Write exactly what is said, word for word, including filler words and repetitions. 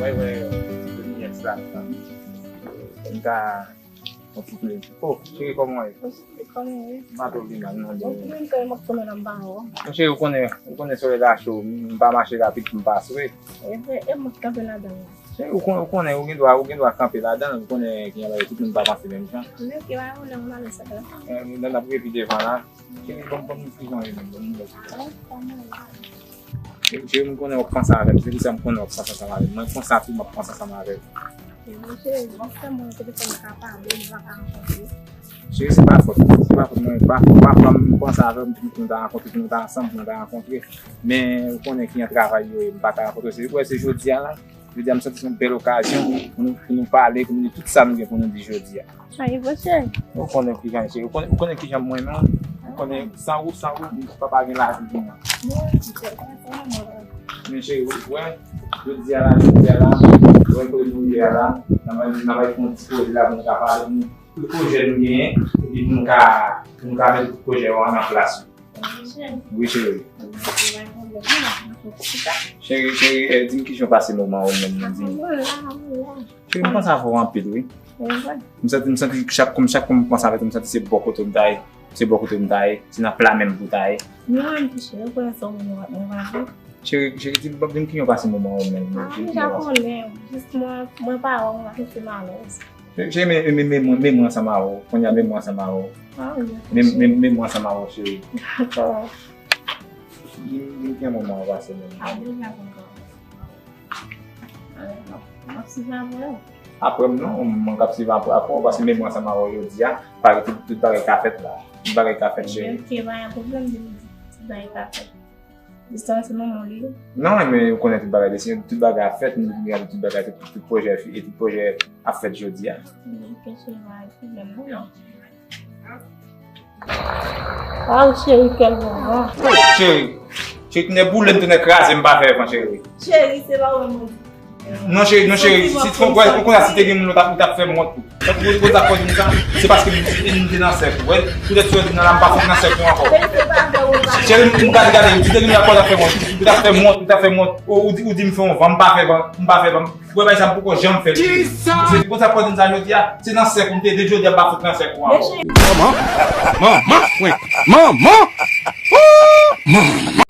Wè, wè, lumière sa. M ka yon ti plezi. Oh, cheri, kòman w ye? Kòman w ye? M pa twò pi mal, non. Bon, mwen menm, kòman m ap tounen nan ba ou? Mon cheri, ou konnen, ou konnen solèy la cho, m pa mache rapid pou m pa swe. E vre, e mwen k kanpe ladan la. Cheri, ou konnen, ou konnen, ou gen dwa, ou gen dwa kanpe ladan, ou konnen ki jan bagay, tout moun pa panse menm jan. Men ki bagay ou lè m ale sa la? Eh, n ap rive pi devan la. Cheri, ban m, ban m yon ti jan, ban m yon ti jan. Cheri, cheri, m konnen w ap panse avè m, se pou sa m konnen w ap panse ansanm avè m. Mwen konsa tou, m ap panse ansanm avè w. Cheri, cheri, bon, fè mwen telefòn ka pale, nou pa ka rankontre. Cheri, se pa fòt mwen, se pa fòt mwen. Pa, pa, pa, m panse avè w, m di nou ta rankontre, pou nou ta ansanm, pou nou ta rankontre. Men, ou konnen ki jan travay yo ye, m pa ka rankontre. Se, ou wè, se jodi a la, jodi a, m santi se yon bèl okazyon pou nou, pou nou pale, pou nou di tout sa nou gen pou nou di jodi a. Ay, bon, cheri. Ou konnen ki jan, cheri. Ou konnen, ou konnen ki jan mwen menm. Ou konnen, san ou, san ou, m pa, pa gen lavi pou mwen. Men cheri, ou wè, jodi a la, jodi a la, ou wè kote nou ye a la, n a, n a fè yon ti koze la pou nou ka pale, pou nou, tout pwojè nou genyen, epi pou nou ka, pou nou ka mete tout pwojè yo an, an plas. Wi, cheri. Cheri, cheri, eh, di m ki jan w pase moman w menm, di m. Cheri, m panse avè w anpil, wi. M santi, m santi chak, kòm chak kou m panse avè w, m santi se bò kote m ta ye. Se bò kote m ta ye. Se nan pla menm pou ta ye. Cheri, cheri, di m, di m ki jan w pase moman w menm, di m ki jan w pase. Cheri, men, men, men, men mwen ansanm avè w. Kounye a, men mwen ansanm avè w. Men, men, men mwen ansanm avè w, cheri. Dakò. Di m, di m ki jan moman w pase menm. Apre m non, mwen k ap swiv apre, apre w, paske men mwen ansanm avè w jodi a, pare tout, tout bagay ka fèt la. Tout bagay ka fèt, cheri. Ok, pa gen pwoblèm, tout bagay ka fèt. Jistèman, se moman li ye. Non, men ou konnen tout bagay deside, tout bagay ap fèt, nou gade tout bagay, tout, tout pwojè, e tout pwojè ap fèt jodi a. Ok, cheri, pa gen pwoblèm, non. Aw, cheri, kèl moman. Cheri, cheri, tounen boule m, tounen kraze m, pa fè van, cheri. Cheri, se pa ou menm mwen di. Non, cheri, non, cheri, si te fè, ou konn si te gen moun, ou t ap, ou t ap fè m wont tou. Ou konn sa k fè w di m sa? Se paske m, m te nan sèk ou. Wè, poutèt sa w di m nan la, m pa fèk nan sèk ou ankò. Cheri, m gade, gade, si te gen moun la, ou t ap fè m wont, ou t ap fè m wont, ou t ap fè m wont. Ou, ou di, ou di m fè yon van, m pa fè van, m pa fè van. Ou wè bagay sa m poko janm fè l. Kisa? Se pou sa pòtin sa jodi a, se nan sèk ou m te, depi jodi a m pa fout nan sèk ou ankò. Manman, manman, wi, manman, ooh, manman.